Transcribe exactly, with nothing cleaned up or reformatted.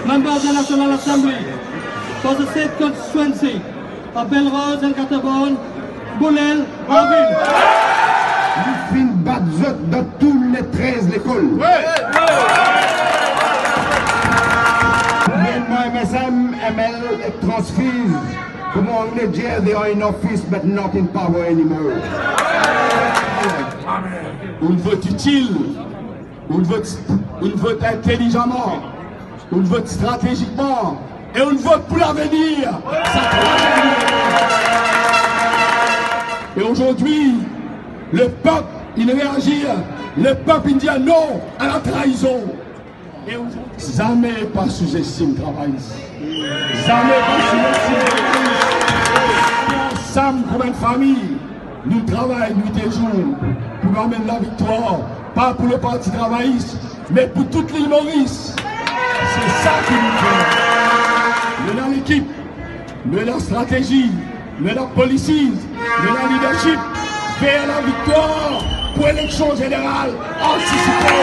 Members of the National Assembly for the said constituency of Belrose and Cathebourne, Boulel, Marvin. Li finn bat zot dan tou le trez lekol. Gouverneman M S M, M L ek Transfiz, kouma Angle dir, they are in office but not in power anymore. Ou vot itil, ou vot, ou vot intelizaman, ou vot stratezikman, e ou vot pou lavenir. Sa trwa lavenir. E azordi, lepep, inn reazir, lepep, inn dir non a la traizon. E zame pa souzestim travayis. Zame pa souzestim travayis. Ansam kouma enn fami, nou travay nwit e zour pou nou amenn laviktwar, pa pou le Parti Travayis, me pou tou Lil Moris. Se sa ki nou fer. Nou ena lekip, nou ena stratezi, nou ena policies, nou ena leadership. Fer laviktwar pou eleksion zeneral antisipe.